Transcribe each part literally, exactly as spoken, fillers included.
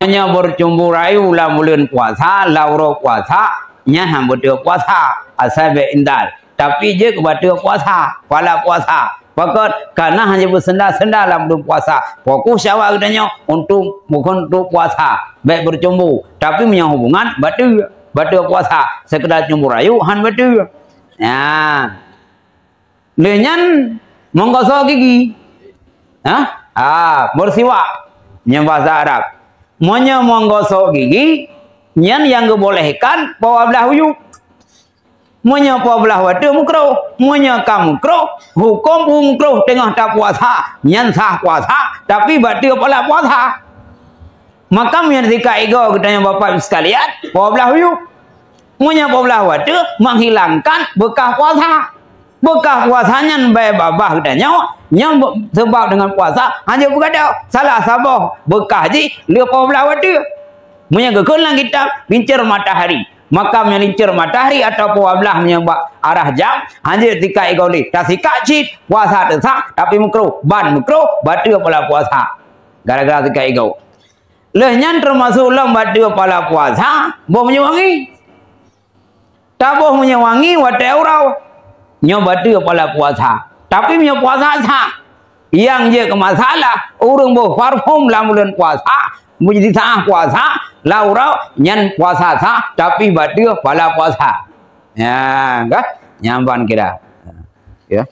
Meunyoe beucumbu rayu lam buleuen puasa, lam uroe puasa, nyan han beutôi puasa, asai bék intat. Tapi jeuet keu bateue puasa, pala puasa. Pakon, kana hana beuseunda-seunda lam buleuen puasa. Fokus awak geutanyoe untuk, bukan untuk puasa. Bék beucumbu. Tapi meunyoe hubungan, bateue, bateue puasa. Sekedar cumbu rayu, han bateue. Nah. Lheueh nyan, meugosok gigi. Hah? Ah, bersiwak. Nyan bahasa Arab. Meunyoe meugosok gigi, nyan nyang geubolehkan poh dua blaih uyeuk. Meunyoe poh dua blaih watèe makruh, meunyoe ka makruh, huköm makruh teungoh tapuasa, nyan sah puasa, tapi bateue pala puasa. Maka meunyoe sikat igoe geutanyoe Bapak Ibu sekalian, poh dua blaih uyeuk. Meunyoe poh dua blaih watèe menghilangkan beukah puasa. Beukah puasa nyan bèe babah geutanyoe, nyan be-, seubab deungon puasa, hana peugadôh. Salah saboh beukah jih lheueh poh dua blaih watèe. Meunyoe geukheun lam kitab, lincur matahari. Maka meunyoe lincur matahari atawa poh dua blaih meunyoe bak arah jam, hana sikat igoe lé. Tasikat cit, puasa teusah, tapi makruh. Ban makruh, bateue pala puasa. Gara-gara sikat igoe. Lheueh nyan teumasuk lom bateue pala puasa, boh minyeuk wangi. Taboh minyeuk wangi watèe uroe. Nyoe bateue pala puasa. Tapi meunyoe puasa sah. Nyang jeuet keu masalah, ureueng boh parfum lam buleuen puasa, meunyoe di saat puasa, lam uroe, nyan puasa sah, tapi bateue pala puasa. Nyan, ka? Nyan ban kira. Ya.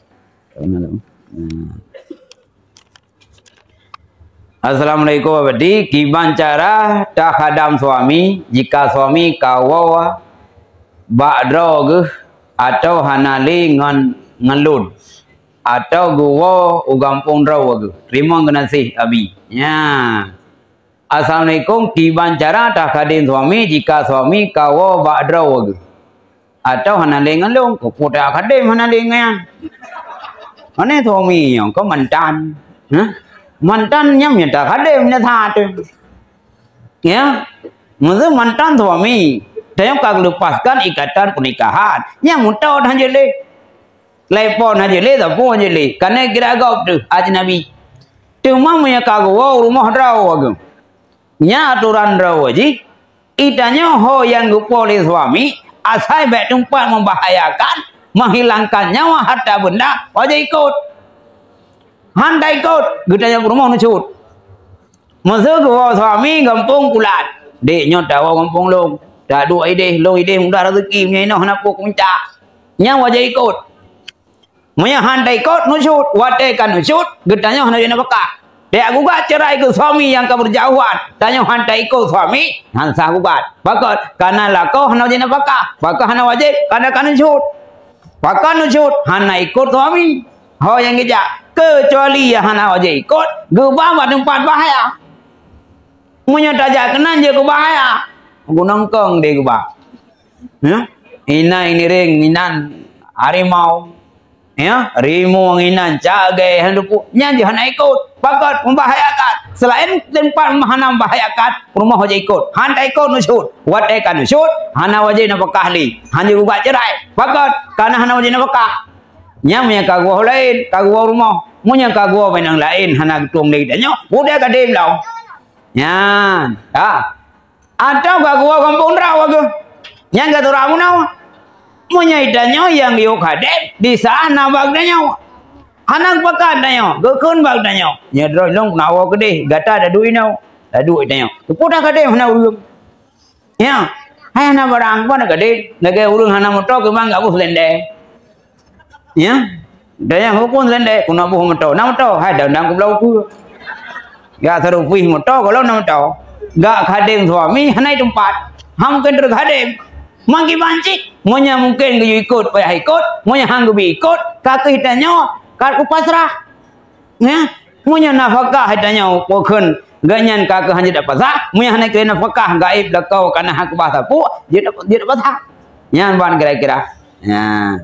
Assalamualaikum, Abdi. Kiban cara takhadam suami jika suami ka woe bak droe geuh atawa hana lé ngon, ngon lôn, atawa geuwoe u gampông droe geuh? Teurimong geunaséh, Abi. Nya. Assalamualaikum, kiban cara takhadam suami jika suami ka woe bak droe geuh? Atawa hana lé ngon lôn, keupeue takhadam hana lé ngon nyan? Hana suami nyoe, keu mantan. Hah? Mantan nyan nyang takhadam na that. Ya. Maksud mantan suami, tanyoe ka geuleupaskan ikatan pernikahan. Nyan meutot han jeuet lé. Laipon han jeuet lé, sapeue han jeuet lé. Kana kira gob teuh, ajnabi. Teuma meunyoe ka geuwoe u rumoh droe geuh. Nyan atoran droe jih, geutanyoe ho nyang geupo lé suami, asai bék teumpat membahayakan, menghilangkan nyawa harta benda, wajéb ikot. Han taikot, geutanyoe peurumoh neucut. Meuseu geuwoe suami gampông pulan, "Dek, nyoe tawoe gampông lôn, taduek idéh, lôn idéh mudah rezeki, meunyoe inoe hana peue kumita." Nyan wajéb ikot. Meunyoe han taikot neucut, watée ka neucut, geutanyoe hana jeuet nafakah. Tajak gugat cerai keu suami nyang ka beurjauhan, tanyoe han taikot suami, han sah gugat. Pakon? Kana lakoe hana jeuet nafakah, pakon hana wajéb, kana ka neucut. Pakon neucut? Hana ikot suami. Ho nyang geujak, keucuali nyang hana wajéb ikot, geuba bak teumpat bahaya. Meunyoe tajak keunan jeuet keu bahaya, gunong kong deh geuba. Ya? Inai ngiring inan harimau. Ya, rimueng inan cagée han dupu. Nyan jih hana ikot. Pakon? Membahayakan. Selain teumpat hana membahayakan, peurumoh wajéb ikot. Han taikot neucut. Watée ka neucut, hana wajéb nafakah lé. Han jeuet gugat cerai. Pakon? Kana hana wajéb nafakah. Nyan meunyoe ka geuwoe laén, ka geuwoe rumoh. Meunyoe ka geuwoe bak inong laén, hana geutueng lé geutanyoe, udeb ka dem lom. Nyan, ha. Atawa ka geuwoe gampông droe geuh. Nyan ka tura bunoe. Meunyoe geutanyoe nyang geuyue khadém, di saát na bak geutanyoe. Hana geupakat tanyoe, geukheun bak geutanyoe. Nyoe droe lôn na woe keudeh, gata taduek inoe. Taduek tanyoe. Peue dah khadém hana ureueng. Ya, hai hana barang, peue na khadém. Lagée ureueng hana moto, keumang gak boh seulendé. Ya. Dan nyang hukôm seulendé, keunoe boh moto. Na moto, hai dan, dan kubloe ukeue. Gak sarupuih moto, gohlom na moto. Gak khadém suami, hana teumpat. Ha mungken trok khadém. Mangki banci, meunyoe mungken geuyue ikot, payah ikot. Meunyoe han geubi ikot, ka keuh tanyoe, ka kupasrah. Ya. Meunyoe nafakah tanyoe, pakon gobnyan ka keuh han jeuet pasah. Meunyoe hana keu nafakah, gaéb lakoe kana han keubah sapeue, jeuet, jeuet pasah. Nyan ban kira-kira. Ya.